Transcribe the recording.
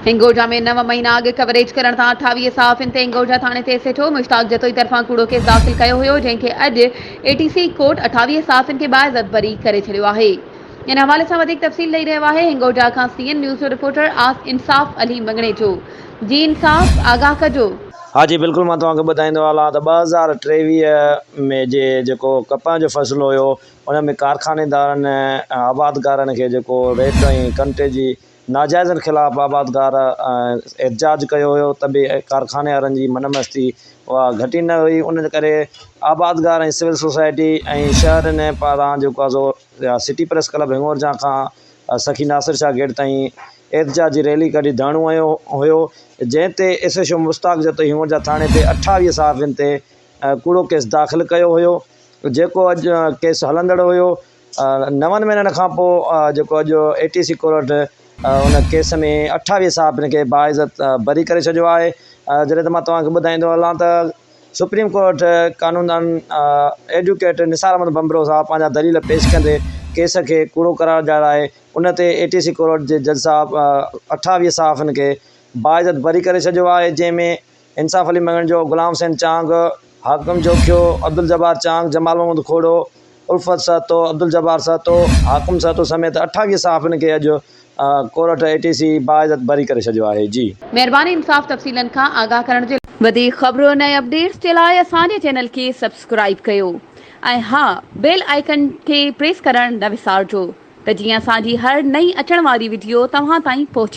هنگوجا ۾ نو مهينا اڳ ڪوريج ڪرڻ تان 28 صحافين تي هنگوجا ٿاڻي تي S H O Mushtaq Jatoi طرفان ڪوڙو ڪيس داخل ڪيو هيو جنهن کي اڄ اي ٽي سي ڪورٽ 28 صحافين کي باعزت بري ڪري ڇڏيو آهي ان حوالي سان وڌيڪ تفصيل ڏئي رهيو آهي هنگوجا کان سي اين نيوز جو رپورٽر آس انصاف علي مڱڻيجو جي انصاف آگاهه ڪجو. ها جي بلڪل مان توهان کي ٻڌائيندو هلان ته 2023 ۾ جي جيڪو ڪپهه جو فصل هيو ان ۾ ڪارخانيدارن آبادگارن کي جيڪو ريٽ ۽ ڪنٽي جي ناجائزن خلاف آبادگار احتجاج ڪيو هيو ته به ڪارخاني وارن جي من مستي اها گهٽي نه هئي ان ڪري آبادگار ۽ سول سوسائٽي ۽ شهرين پاران جيڪو آهي سو سٽي پريس ڪلب هڱورجا کان سخي ناصر شاهه گيٽ تائين احتجاجي ريلي ڪڍي ڌرڻو هنيو هيو جنهن تي S H O Mushtaq Jatoi Hingorja ٿاڻي تي 28 صحافين تي ڪوڙو ڪيس داخل ڪيو هيو جيڪو اڄ ڪيس هلندڙ هيو نون مهينن کان پوء جيڪو اڄ اي ٽي سي ڪورٽ ان ڪيس ۾ 28 صحافين کي باعزت بري ڪري ڇڏيو آهي جڏهن ته مان توهان کي ٻڌائيندو هلان ته سپريم ڪورٽ قانوندان ايڊوڪيٽ نثار احمد ڀنڀرو صاحب پنهنجا دليل پيش ڪندي ڪيس کي ڪوڙو قرار ڏيارائي ان تي اي ٽي سي ڪورٽ جي جج صاحب 28 صحافين کي باعزت بري ڪري ڇڏيو آهي جنهن ۾ انصاف علي مڱڻيجو، غلام حسين چانگ، حاڪم جوکيو، عبدالجبار چانگ، جمال محمد کوڙو، الفت سهتو، عبدالجبار سهتو، حاڪم سهتو سميت 28 صحافين کي اڄ ڪورٽ اي ٽي سي باعزت بري ڪري ڇڏيو آهي. جي. مهرباني انصاف تفصيلن کان آگاهه ڪرڻ جي. وڌيڪ خبرن ۽ اپڊيٽس جي لاء اسان جي چينل کي سبسڪرائيب ڪيو ۽ ها بيل آئيڪن کي پريس ڪرڻ نه وسارجو ته جيئن اسان جي هر نئين اچڻ واري وڊيو توهان تائين پهچي.